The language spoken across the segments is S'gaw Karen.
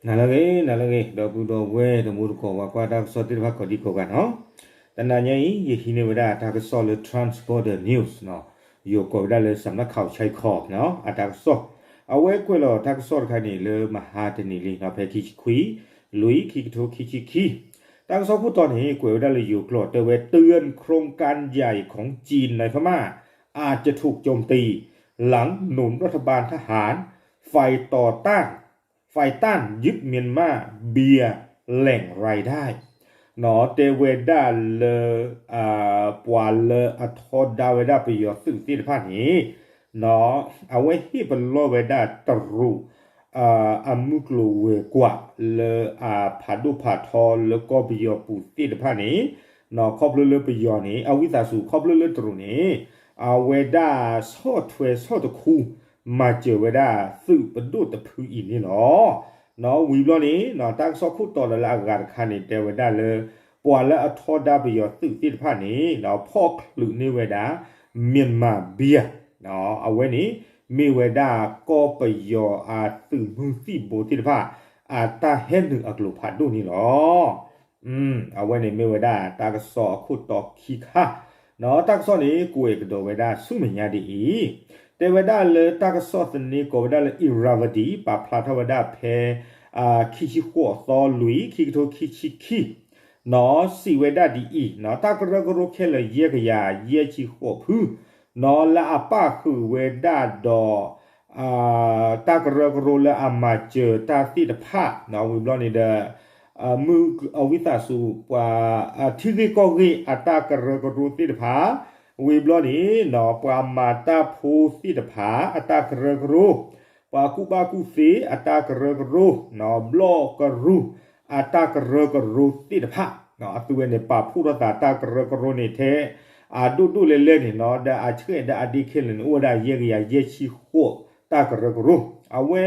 နၤလၢအဂ့ၤ နၤလၢအဂ့ၤ ဒီပုၢ်ဒီဝဲၢ်တံၤသကိး ပှၤကွၢ်တၢ်ကစီၣ်သ့ၣ်တဖၣ်ကိးဒံကိးဂၤနီၤ, တနၤညါအံၤ ယဟံးန့ၢ်ဝဲဒၣ်တၢ်ကစီၣ်လၢ Trans Border News နီၤ, ယိၤကိးဝဲဒၣ်လၢ စးနၣ်ခးဝ်ဆဲခီ အတၢ်ကစီၣ်, အဝဲကွဲးလီၤတၢ်ကစီၣ်တခါန့ၣ် လၢမဟါတနံၤလံနီၤ ဖဲခံဆံခွံ လွံၢ် ခံကထိခံဆံခံ, တၢ်ကစီၣ်ခိၣ်တီန့ၣ် ကွဲးဝဲဒၣ်လၢ ယိၤကျိာ် တဲဝဲ เตือน โครงการใหญ่ของจีนในพม่า อาจจะถูกโจมตี หลังหนุนรัฐบาลทหาร ฝ่ายต่อต้าน ฝ่ายต้านยึดเมียนมาเบียแหล่งรายได้ နီၤ တဲဝဲဒၣ်လၢ ပှၤလၢအထီဒါဝဲဒၣ်ပယီၤသုးသ့ၣ်တဖၣ်န့ၣ် နီၤ အဝဲဟ့ၣ်ပလီၢ်ဝဲဒၣ်တရူး အမုၢ်ကျိၤဝဲၤကွာ်လၢအဖးဒိၣ်ဖးထီလၢကီၢ်ပယီၤပူၤသ့ၣ်တဖၣ်န့ၣ် နီၤ ခီဖျိလၢပယီၤန့ၣ် အဝံသးစူၤ ခီဖျိလၢတရူးန့ၣ် အဝဲဒၣ်ဆီၣ်ထွဲဆီၣ်တခူ မၤစၢၤဝဲဒၣ်သုးပဒိၣ်တဖုအံၤန့ၣ်လီၤ. နီၤ ဝံၤဘျီန့ၣ် နီၤ တၢ်ကစီၣ်ခိၣ်တီဒီးလၢအဂၤတခါန့ၣ် တဲဝဲဒၣ်လၢ ပှၤလၢအထီဒါပယီၤသုးသ့ၣ်တဖၣ်န့ၣ် နီၤ ဖီၣ်ချုးန့ၢ်ဝဲဒၣ် Myanmar Beer နီၤ အဝဲန့ၣ် မ့ၢ်ဝဲဒၣ်ကီၢ်ပယီၤအသုးမုၢ်သံၣ်ဘိသ့ၣ်တဖၣ် အတၢ်ဟဲနုာ်အကျိၤဖးဒိၣ်န့ၣ်လီၤ. အဝဲန့ၣ်မ့ၢ်ဝဲဒၣ်တၢ်ကစီၣ်အခိၣ်တီခံခါ, နီၤ တၢ်ကစီၣ်န့ၣ် ကွဲးကဒီးဝဲဒၣ်ဆူမဲာ်ညါဒ်အံၤ, တဲဝဲဒၣ်လၢတၢ်ကစီၣ်သန့ကိးဝဲဒၣ်လၢ Irrawaddy ပာ်ဖျါထီၣ်ဝဲဒၣ်ဖဲ ခံဆံဃိးသီလွံၢ် ခံကထိခံဆံခံ နီၤ စံးဝဲဒၣ်ဒ်အံၤ, နီၤ တၢ်ကရၢကရိခဲလၢာ်ယဲၢ်ကယၤယဲၢ်ဆံဃိးဖု, နီၤ လၢအပၣ်ဃုာ်ဝဲဒၣ်ဒီး တၢ်ကရၢကရိလၢအမၤစၢၤတၢ်သ့ၣ်တဖၣ် နီၤ ဝံၤဘျီန့ၣ်ဒီး မုၢ်အဝံသးစူၤ ပှၤ ထံဂ့ၢ်ကီၢ်ဂ့ၢ်အတၢ်ကရၢကရိသ့ၣ်တဖၣ်, ဝံၤဘျီန့ၣ် နီၤ ပှၤမၤတၢ်ဖိသ့ၣ်တဖၣ်အတၢ်ကရၢကရိ, ပှၤကူၣ်ဘၣ်ကူၣ်သ့အတၢ်ကရၢကရိ, နီၤ ဘျီၣ်ကရူၢ် အတၢ်ကရၢကရိသ့ၣ်တဖၣ်, နီၤ အသုဝဲန့ၣ် ပာ်ဖှိၣ်ထီၣ်သးတၢ်ကရၢကရိန့ၣ်ထဲ အဒိၣ်ဒိၣ်လဲၢ်လဲၢ်န့ၣ် နီၤ ဒီးအဆှဲးဒီးအဒ့ခဲလၢာ်န့ၣ် အိၣ်ဝဲဒၣ်ယဲၢ်ကယၤယဲၢ်ဆံဃိး တၢ်ကရၢကရိ, အဝဲ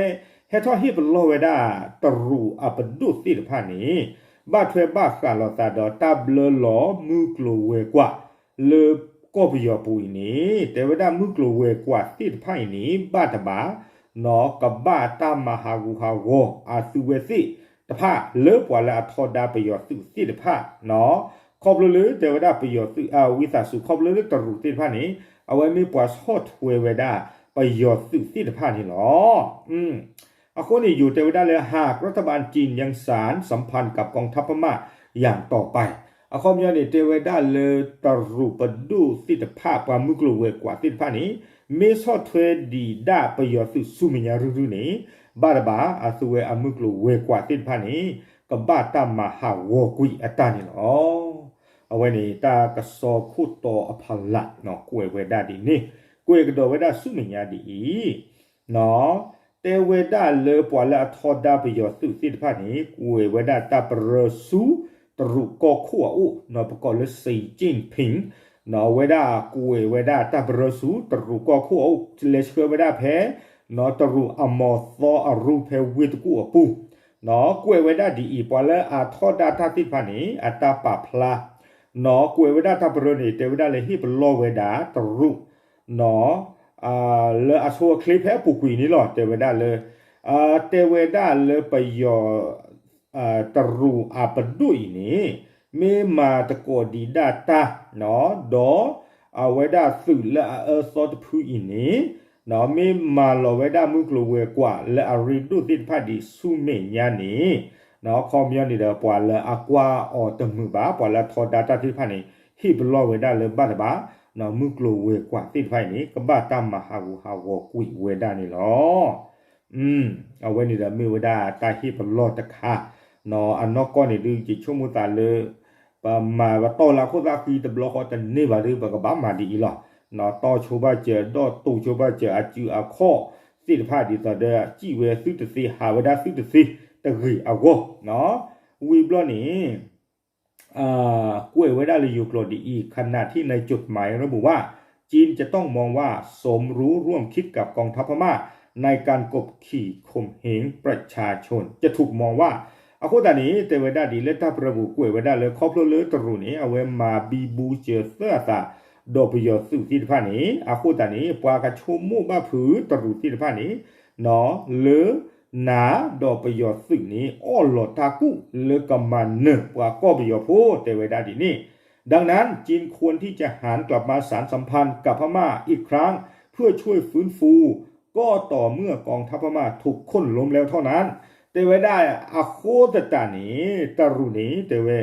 ဟဲထီၣ်ဟ့ၣ်ပလီၢ်ဝဲဒၣ်တရူးအပဒိၣ်သ့ၣ်တဖၣ်န့ၣ် ဘၣ်ထွဲဘၣ်ဃးလိာ်သးဒီးတၢ်ဘျၢလီၤမုၢ်ကျိၤဝဲၤကွာ်လၢကီၢ်ပယီၤပူၤအံၤန့ၣ် တဲဝဲဒၣ်မုၢ်ကျိၤဝဲၤကွာ်သ့ၣ်တဖၣ်အံၤန့ၣ် ဘၣ်တဘၣ် နီၤ ကဘၣ်တၢ်မၤဟးဂူာ်ဟးဂီၤအသုဝဲသ့ၣ်တဖၣ် လၢပှၤလၢအထီဒါပယီၤသုးသ့ၣ်တဖၣ်, နီၤ ခီဖျိလၢတဲဝဲဒၣ်ပယီၤသုး အဝံသးစူၤ ခီဖျိလၢတရူးသ့ၣ်တဖၣ်န့ၣ် အဝဲမ့ၢ်ပှၤဆီၣ်ထွဲဝဲဒၣ်ပယီၤသုးသ့ၣ်တဖၣ်န့ၣ်လီၤ. အဃိန့ၣ် ယိၤတဲဝဲဒၣ်လၢ หากรัฐบาลจีนยังสานสัมพันธ์กับกองทัพพม่าอย่างต่อไป အခီပညီန့ၣ် တဲဝဲဒၣ်လၢတရူးပဒိၣ်သ့ၣ်တဖၣ် ပှၤမုၢ်ကျိၤဝဲၤကွာ်သ့ၣ်တဖၣ်န့ၣ် မ့ၢ်ဆီၣ်ထွဲဒံးဒၣ်ပယီၤသုးဆူမဲာ်ညါရုၢ်ရုၢ်န့ၣ် ဘၣ်တဘၣ်အသုဝဲအမုၢ်ကျိၤဝဲၤကွာ်သ့ၣ်တဖၣ်န့ၣ် ကဘၣ်တၢ်မၤဟးဂီၤကွံာ်အတၢ်န့ၣ်လီၤ. အဝဲန့ၣ်တၢ်ကစီၣ်ခိၣ်တီအဖီလာ် ကွဲးဝဲဒၣ်ဒ်န့ၣ် ကွဲးကဒီးဝဲဒၣ်ဆူမဲာ်ညါဒ်အံၤ နီၤ တဲဝဲဒၣ်လၢပှၤလၢအထီဒါပယီၤသုးသ့ၣ်တဖၣ်န့ၣ် ကွဲးဝဲဒၣ်တၢ်ပရၢဆူတရူးကီၢ်ခိၣ်အအိၣ် နီၤ ပကိးလၢ Xi Jinping နီၤ အဝဲဒၣ်ကွဲးဝဲဒၣ်တၢ်ပရၢဆူတရူးကီၢ်ခိၣ်အအိၣ် လဲၤဆှၢဝဲဒၣ်ဖဲ နီၤ တရူးအမီၤသီအရူၢ်ဖဲဝ့ၢ်တကူၣ်အပူၤ နီၤ ကွဲးဝဲဒၣ်ဒ်အံၤ ပှၤလၢအထီဒါတၢ်သ့ၣ်တဖၣ်န့ၣ် အတၢ်ပာ်ဖျါ နီၤ ကွဲးဝဲဒၣ်တၢ်ပရၢန့ၣ် တဲဝဲဒၣ်လၢဟ့ၣ်ပလီၢ်ဝဲဒၣ်တရူး နီၤ လၢအဆိအချ့ဖဲအပူၤကွံာ်န့ၣ်လီၤ. တဲဝဲဒၣ်လၢ တဲဝဲဒၣ်လၢပယီၤ တရူးအပဒိၣ်အံၤန့ၣ် မ့ၢ်မၤသကိးဒံးဒၣ်တၢ် နီၤ ဒီးအဝဲဒၣ်သုးလၢအအၢသီတဖုအံၤန့ၣ် နီၤ မ့ၢ်မၤလီၤဝဲဒၣ်မုၢ်ကျိၤဝဲၤကွာ်လၢအရ့ဒိၣ်သ့ၣ်တဖၣ်ဒံးဆူမဲာ်ညါန့ၣ် နီၤ အခီပညီန့ၣ်ဒီး ပှၤလၢအကွၢ်အီၤတမုာ်ဘၣ် ပှၤလၢအထီဒါတၢ်သ့ၣ်တဖၣ်န့ၣ် ဟ့ၣ်ပလီၢ်ဝဲဒၣ်လၢဘၣ်တဘၣ် နီၤ မုၢ်ကျိၤဝဲၤကွာ်သ့ၣ်တဖၣ်အံၤန့ၣ် ကဘၣ်တၢ်မၤဟးဂူာ်ဟးဂီၤကွံာ်ဝဲဒၣ်န့ၣ်လီၤ. အဝဲန့ၣ်ဒီးမ့ၢ်ဝဲဒၣ်တၢ်ဟ့ၣ်ပလီၢ်တခါ နီၤ အနီၢ်ကီၢ်န့ၣ်ဒုး ယဆိကမိၣ်သးလၢ ပမၤပတီၢ်လၢအခိၣ်သၣ်ဃံတဘျီဃီတန့ၢ်ဘၣ်ဒီး ပကဘၣ်မၤဒ်အံၤလီၤ. နီၤ တီၢ်ဆိဘၣ်စၢၤ ဒီးတိၢ်ဆိဘၣ်စၢၤ အစုအခီၣ်သ့ၣ်တဖၣ်ဒ်သိးဒီး စံၣ်ဝဲသုတသ့ ဟးဝဲဒၣ်သုတသ့တဂ့ၤအဂီၢ် နီၤ ဝံၤဘျီန့ၣ် ကွဲးဝဲဒၣ်လၢယိၤကျိာ်ဒ်အံၤ ขณะที่ในจดหมายระบุว่า จีนจะต้องมองว่า สมรู้ร่วมคิดกับกองทัพพม่า ในการกดขี่ข่มเหงประชาชน จะถูกมองว่า အဃိသတးန့ၣ် တဲဝဲဒၣ်ဒ်လၢတၢ်ပရၢပူၤကွဲးဝဲဒၣ်လၢ ခီဖျိလၢတရူးန့ၣ် အဝဲမၤဘံဘူစၢၤသၢအသး ဒီးပယီၤသုးသ့ၣ်တဖၣ်န့ၣ် အဃိသတးန့ၣ် ပှၤကဆိကမိၣ်ဘၣ်ဖုးတရူးသ့ၣ်တဖၣ်န့ၣ် နီၤ လၢ နၤဒီးပယီၤသုးန့ၣ် အီၣ်လီၤတၢ်ကူၣ်လၢကမၤနၢၤပှၤကီၢ်ပယီၤဖိ တဲဝဲဒၣ်ဒ်န့ၣ်. ดังนั้น จีนควรที่จะหันกลับมาสานสัมพันธ์กับพม่าอีกครั้ง เพื่อช่วยฟื้นฟู ก็ต่อเมื่อกองทัพพม่าถูกโค่นล้มแล้วเท่านั้น တဲဝဲဒၣ် အဃိသတးန့ၣ် တရူးန့ၣ် တဲဝဲ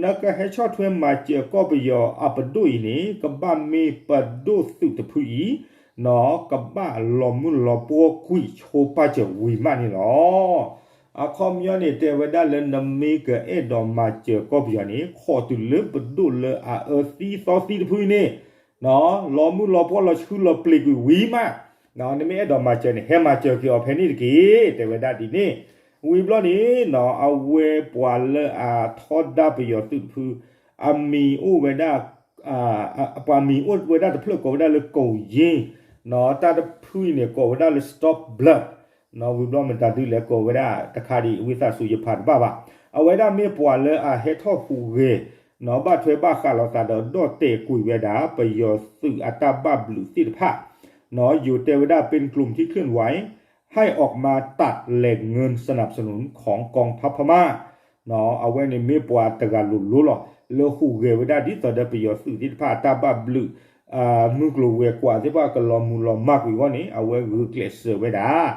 နကဟဲဆီၣ်ထွဲမၤစၢၤကီၢ်ပယီၤအပဒိၣ်အံၤန့ၣ် ကဘၣ်မ့ၢ်ပဒိၣ်သုးတဖုအံၤ ကဘၣ်လီၤမုၢ်လီၤပှီၢ်ကွံာ်ဆိပာ်စၢၤဝံၤမးန့ၣ်လီၤ. အခီပညီန့ၣ် တဲဝဲဒၣ်လၢနမ့ၢ်ကအဲၣ်ဒိးမၤစၢၤကီၢ်ပယီၤန့ၣ် ခိးတုၤလၢပဒိၣ်လၢအအၢသံသီသံတဖုအံၤန့ၣ် လီၤမုၢ်လီၤပှီၢ်လီၤဆှုလီၤပျ့ၤကွံာ်ဝံၤမး, နမ့ၢ်အဲၣ်ဒိးမၤစၢၤန့ၣ် ဟဲမၤစၢၤက့ၤအီၤဖဲန့ၣ်တက့ၢ် တဲဝဲဒၣ်ဒ်န့ၣ်. ဝံၤဘျီန့ၣ် အဝဲပှၤလၢအထီဒါပယီၤသုးတဖု အမံၤအိၣ်ဝဲဒၣ် ပှၤမံၤအိၣ်ဝဲဒၣ်တဖျၢၣ်ကိးဝဲဒၣ်လၢ ကိးယ့ တၢ်တဖုအံၤန့ၣ် ကိးဝဲဒၣ်လၢ Stop Blood ဝံၤဘျီမတၤဒုလဲၣ် ကိးဝဲဒၣ်တခါဒံး ဝံသးစူၤယဖးတဘၣ်ဘၣ်. အဝဲဒၣ်မ့ၢ်ပှၤလၢအဟဲထီၣ်ဟူးဂဲၤ ဘၣ်ထွဲဘၣ်ဃးလိာ်သးဒီးဒီၣ်တဲာ်ကွံာ်ဝဲဒၣ် ပယီၤသုးအတၢ်ဘၣ်ဘျုးသ့ၣ်တဖၣ် ယိၤတဲဝဲဒၣ် เป็นกลุ่มที่เคลื่อนไหว ให้ออกมาตัดแหล่งเงินสนับสนุนของกองทัพพม่า အဝဲန့ၣ်မ့ၢ်ပှၤတဂၤလိၤလိၤလီၤ လၢဟူးဂဲၤဝဲဒၣ်ဒ်သိးဒီးပယီၤသုးသ့ၣ်တဖၣ်အတၢ်ဘၣ်ဘျုး မုၢ်ကျိၤဝဲၤကွာ်သ့ၣ်တဖၣ်ကလီၤမုၢ်လီၤမၢ်ကွံာ်အဂီၢ်န့ၣ် အဝဲဂုာ်ကျဲးစၢးဝဲဒၣ်.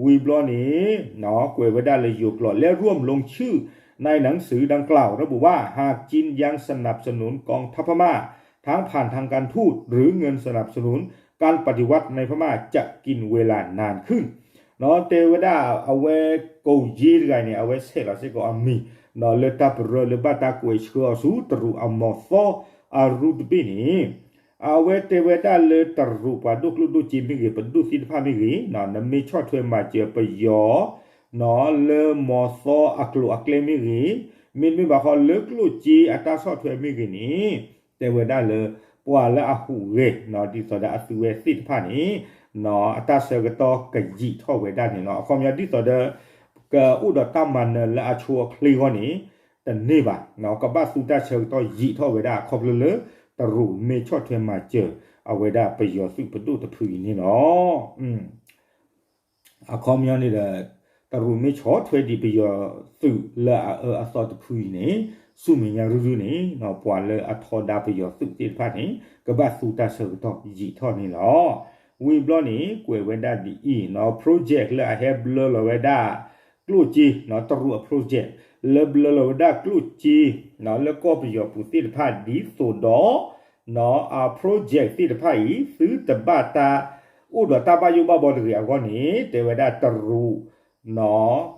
ဝံၤဘျီန့ၣ် ကွဲးဝဲဒၣ်လၢယိၤကျိာ် และร่วมลงชื่อในหนังสือดังกล่าวระบุว่า หากจีนยังสนับสนุนกองทัพพม่า ทั้งผ่านทางการทูตหรือเงินสนับสนุนการปฏิวัติในพม่าจะกินเวลานานขึ้น တဲဝဲဒၣ် အဝဲကိးယ့တဂၤန့ၣ် အဝဲဆဲးလီၤစ့ၢ်ကီးအမံၤ လၢတၢ်ပရၢလၢဘၣ်တၢ်ကွဲးဆှၢအီၤဆူတရူးအမီၤသီအရူတဘ့ၣ်န့ၣ် အဝဲတဲဝဲဒၣ်လၢတရူးပှၤဒိၣ်ကျိၣ်ဒိၣ်စ့မ့ၢ်ဂ့ၤ ပဒိၣ်သ့ၣ်တဖၣ်မ့ၢ်ဂ့ၤ နမ့ၢ်ဆီၣ်ထွဲမၤစၢၤပယီၤ လၢမီၤသီအကျိၤအကျဲမ့ၢ်ဂ့ၤ, မ့တမ့ၢ်ဘၣ်ဃီလၢကျိၣ်စ့အတၢ်ဆီၣ်ထွဲမ့ၢ်ဂ့ၤန့ၣ် တဲဝဲဒၣ်လၢ ပှၤလၢအဟူးဂဲၤ ဒ်သိးဒီးအသုဝဲသ့ၣ်တဖၣ်န့ၣ် အတၢ်ဆၢကတီၢ်ကယံာ်ထီၣ်ဝဲဒၣ်န့ၣ်လီၤ. အခီပညီဒ်သိးဒီး ကအိၣ်ဒီးတၢ်မၤနၢၤလၢအဆိအချ့အဂီၢ်န့ၣ် တန့ၢ်ဘၣ်, ကဘၣ်သူတၢ်ဆၢကတီၢ်ယံာ်ထီၣ်ဝဲဒၣ် ခီဖျိလၢ တရူးမ့ၢ်ဆီၣ်ထွဲမၤစၢၤ အဝဲဒၣ်ပယီၤသုးပဒိၣ်တဖုအံၤန့ၣ်လီၤ. အခီပညီန့ၣ်ဒီး တရူးမ့ၢ်ဆီၣ်ထွဲဒံးပယီၤသုးလၢအအၢအသီတဖုအံၤန့ၣ် ဆူမဲာ်ညါရုၢ်ရုၢ်န့ၣ် ပှၤလၢအထီဒါပယီၤသုးသ့ၣ်တဖၣ်န့ၣ် ကဘၣ်သူတၢ်ဆၢကတီၢ်ယံာ်ထီၣ်န့ၣ်လီၤ. ဝံၤဘျီန့ၣ် ကွဲးဝဲဒၣ်ဒ်အံၤ project လၢအဟဲဘျၢလီၤဝဲဒၣ် ကျိၣ်စ့ တရူးအ project လၢဘျၢလီၤဝဲဒၣ်ကျိၣ်စ့ လၢကီၢ်ပယီၤပူၤသ့ၣ်တဖၣ်ဒ်သိးဒီး အ project သ့ၣ်တဖၣ်အံၤ သုတဘၣ်တၢ်အိၣ်ဒီးတၢ်ဘၣ်ယိၣ်ဘၣ်ဘီတဂ့ၤအဂီၢ်န့ၣ် တဲဝဲဒၣ်တရူး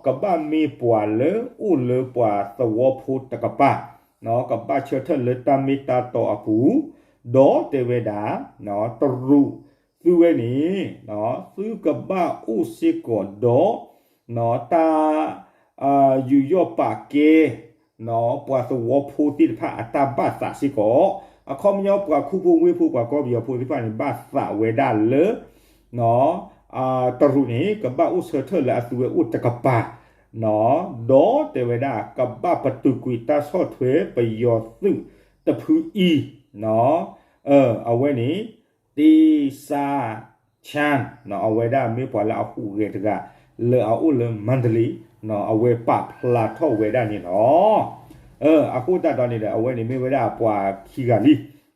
ကဘၣ်မ့ၢ်ပှၤလၢအိၣ်လၢပှၤသဝီဖိတကပၤ, ကဘၣ်ဆၢထၢၣ်လၢတၢ်မ့ၢ်တၢ်တီအပူၤ, ဒီးတဲဝဲဒၣ် တရူးသုဝဲန့ၣ် သုကဘၣ်အိၣ်စ့ၢ်ကီးဒီး တၢ် ယူးယီၣ်ပာ်ကဲ ပှၤသဝီဖိသ့ၣ်တဖၣ်အတၢ်ဘၣ်သးစ့ၢ်ကီး, အခီပညီပှၤခူဖိဝ့ၢ်ဖိပှၤကီၢ်ပယီၤဖိသ့ၣ်တဖၣ်န့ၣ် ဘၣ်သးဝဲဒၣ်လၢ တရူးန့ၣ် ကဘၣ်အိၣ်ဆၢထၢၣ်လၢအသုဝဲအိၣ်တကပၤ, ဒီးတဲဝဲဒၣ် ကဘၣ်ပတုာ်ကွံာ်တၢ်ဆီၣ်ထွဲပယီၤသုးတဖုအံၤ, အဝဲန့ၣ် တ့စါ ဆၣ် အဝဲဒၣ်မ့ၢ်ပှၤလၢအဟူးဂဲၤတဂၤ လၢအအိၣ်လၢမါဒလ့ အဝဲပာ်ဖျါထီၣ်ဝဲဒၣ်န့ၣ်လီၤ. အဃိသတးဒီးန့ၣ်ဒီး အဝဲန့ၣ်မ့ၢ်ဝဲဒၣ်ပှၤခံဂၤ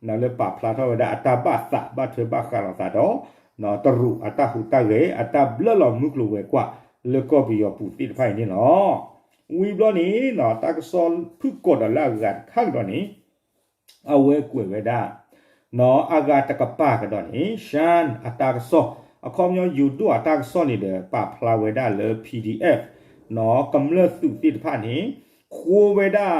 လံ လၢပာ်ဖျါထီၣ်ဝဲဒၣ်အတၢ်ဘၣ်သးဘၣ်ထွဲဘၣ်ဃးလိာ်သးဒီး တရူးအတၢ်ဟူးတၢ်ဂဲၤ အတၢ်ဘျၢလီၤမုၢ်ကျိၤဝဲၤကွာ် လၢကီၢ်ပယီၤပူၤသ့ၣ်တဖၣ်အံၤန့ၣ်လီၤ. ဝံၤဘျီန့ၣ် တၢ်ကစီၣ်ဖုၣ်ကိာ်ဒီးလၢအဂၤတခါကဒီးန့ၣ် အဝဲကွဲးဝဲဒၣ် အဂၤတကပၤကဒီးန့ၣ် ရှၣ်အတၢ်ကစီၣ်, အခီပညီယိၤဒိၣ်အတၢ်ကစီၣ်န့ၣ်ဒီး ပာ်ဖျါဝဲဒၣ်လၢ P D F ကမျၢၢ်သုးသ့ၣ်တဖၣ်န့ၣ် ဃိဝဲဒၣ်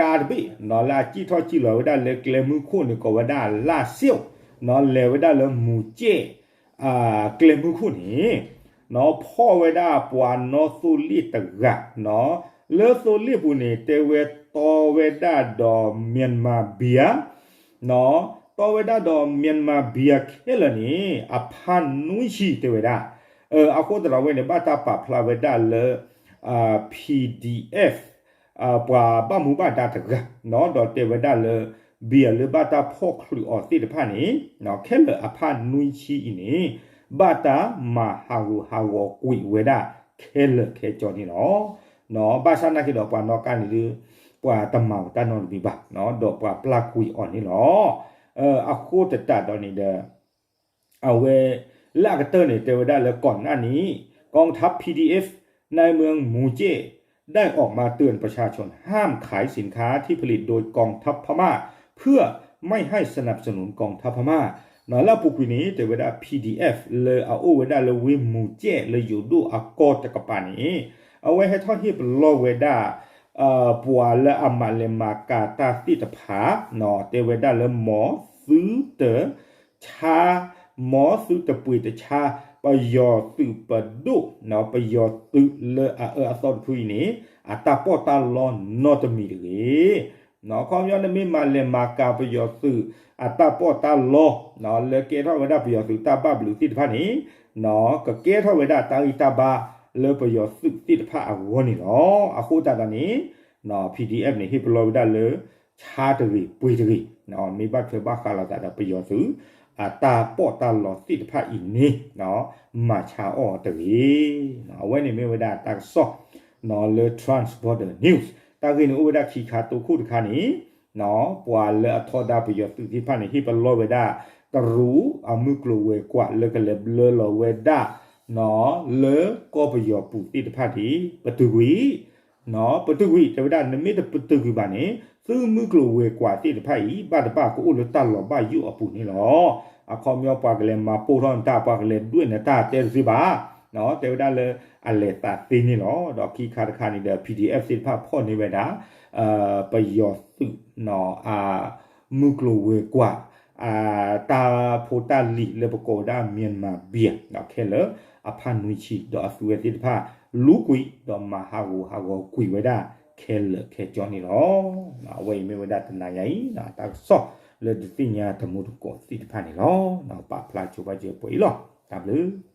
ကါတဘ့ၣ် လၢအစံၣ်ထီၣ်စံၣ်လီၤဝဲဒၣ်လၢကျဲမုၢ်ခိၣ်န့ၣ် ကိးဝဲဒၣ်လၢ်စ့ၣ် လဲၤဝဲဒၣ်လၢမူၤကဲၣ် ကျဲမုၢ်ခိၣ်န့ၣ် ဖီၣ်ဝဲဒၣ်ပှၤနီၣ်သိလ့ၣ်တဂၤ, လၢသိလ့ၣ်ပူၤန့ၣ် တဲဝဲတီဝဲဒၣ်ဒီး Myanmar beer, တီဝဲဒၣ်ဒီး Myanmar beer ခဲလၢာ်န့ၣ် အဖးနွံဆံတဲဝဲဒၣ်, အဃိသတးဒီးဝဲန့ၣ် ဘၣ်တၢ်ပာ်ဖျါဝဲဒၣ်လၢ P D F ပှၤဘၣ်မူဘၣ်ဒါတဂၤ, ဒီးတဲဝဲဒၣ်လၢ beer လၢဘၣ်တၢ်ဖီၣ်ချုးအီၤသ့ၣ်တဖၣ်န့ၣ် ခဲလၢာ်အဖးနွံဆံအံၤန့ၣ် ဘၣ်တၢ်မၤဟးဂူာ်ဟးဂီၤကွံာ်ဝဲဒၣ်ခဲလၢာ်ခဲဆ့န့ၣ်လီၤ. ဘၣ်ဆၣ်နာ်က့ဒီးပှၤနီၣ်ကါန့ၣ်ဒုး ပှၤတမၤဝဲတၢ်နီတမံၤဘၣ်, ဒီးပှၤပျၢ်ကွံာ်အီၤန့ၣ်လီၤ. အဃိသတးဒီးန့ၣ်ဒီး အဝဲ လၢအကတၢၢ်န့ၣ် တဲဝဲဒၣ်လၢ ก่อนหน้านี้ กองทัพ พี ดี เอฟ ในเมืองหมู่เจ้ได้ออกมาเตือนประชาชนห้ามขายสินค้าที่ผลิตโดยกองทัพพม่าเพื่อไม่ให้สนับสนุนกองทัพพม่า လၢအပူၤကွံာ်န့ၣ် တဲဝဲဒၣ် ပီၣ်ဒံၣ်အဲၣ် လၢအအိၣ်ဝဲဒၣ်လၢဝ့ၢ်မူၤကဲး လၢယိၤဒိၣ်အကီၢ်တကပၤန့ၣ် အဝဲဟဲထီၣ်ဟ့ၣ်ပလီၢ်ဝဲဒၣ် ပှၤလၢအမၤလဲၤမၤကၤတၢ်သ့ၣ်တဖၣ် တဲဝဲဒၣ်လၢ မ်သုတဆါ မ်သုတပှ့ၤတဆါ ပယီၤသုးပဒိၣ် ပယီၤသုးလၢအအၢအသီတဖုအံၤန့ၣ် အတၢ်ပီးတၢ်လီနီတမံၤတဂ့ၤ. ခီပညီနမ့ၢ်မၤလဲၤမၤကၤပယီၤသုး အတၢ်ပီးတၢ်လီ လၢကဲထီၣ်ဝဲဒၣ်ပယီၤသုးတၢ်ဘၣ်ဘျုးသ့ၣ်တဖၣ်န့ၣ် ကကဲထီၣ်ဝဲဒၣ်တၢ်ဂံၢ်တၢ်ဘါလၢပယီၤသုးသ့ၣ်တဖၣ်အဂီၢ်န့ၣ်လီၤ. အဃိသတးဒီးန့ၣ် ပီၣ်ဒံၣ်အဲၣ် န့ၣ် ဟ့ၣ်ပလီၢ်ဝဲဒၣ်လၢ ဆါတဂ့ၤပှ့ၤတဂ့ၤ, မ့ၢ်ဘၣ်ထွဲဘၣ်ဃးလိာ်သးဒီးပယီၤသုး အတၢ်ပီးတၢ်လီသ့ၣ်တဖၣ်အံၤန့ၣ် မၤဆါအီၤတဂ့ၤ. အဝဲန့ၣ်မ့ၢ်ဝဲဒၣ်တၢ်ကစီၣ် လၢ Transborder News တၢ်ဂ့ၢ်န့ၣ်အိၣ်ဝဲဒၣ်ခံခါတိခိၣ်တခါန့ၣ် ပှၤလၢအထီဒါပယီၤသုးသ့ၣ်တဖၣ်န့ၣ် ဟ့ၣ်ပလီၢ်ဝဲဒၣ် တရူးအမုၢ်ကျိၤဝဲၤကွာ်လၢကလဲၤဘျၢလီၤဝဲဒၣ် လၢကီၢ်ပယီၤပူၤသ့ၣ်တဖၣ်န့ၣ် ပတုာ်ကွံာ် ပတုာ်ကွံာ် တဲဝဲဒၣ် နမ့ၢ်တပတုာ်ကွံာ်ဘၣ်န့ၣ် သုမုၢ်ကျိၤဝဲၤကွာ်သ့ၣ်တဖၣ်အံၤ ဘၣ်တဘၣ်ကအိၣ်လၢတၢ်လီၤဘၣ်ယိၣ်အပူၤန့ၣ်လီၤ. အခီပညီပှၤကလဲၤမၤပိၢ်ထီၣ်နတၢ် ပှၤကလဲၤဒွဲၣ်နတၢ်တဲတသ့ဘၣ်, တဲဝဲဒၣ်လၢအလဲၤသးသ့န့ၣ်လီၤ. ဒီးခံခါတခါန့ၣ်ဒီး ပီၣ်ဒံၣ်အဲၣ် သ့ၣ်တဖၣ်ဖီၣ်န့ၢ်ဝဲဒၣ် ပယီၤသုး မုၢ်ကျိၤဝဲၤကွာ် တၢ်ဖိတၢ်လံၤလၢပကိးဝဲဒၣ် Myanmar Beer ခဲလၢာ်အဖးနွံဆံ ဒီးအသုဝဲသ့ၣ်တဖၣ် လူၤကွံာ် ဒီးမၤဟးဂူာ်ဟးဂီၤကွံာ်ဝဲဒၣ်ခဲလၢာ်ခဲဆ့န့ၣ်လီၤ. အဝဲအံၤမ့ၢ်ဝဲဒၣ်တနၤညါအံၤ တၢ်ကစီၣ်လၢဒုးသ့ၣ်ညါတမူတကိးသ့ၣ်တဖၣ်န့ၣ်လီၤ. ပာ်ဖျါဆိပာ်စၢၤပှဲၤအံၤလီၤ. တၢ်ဘျုး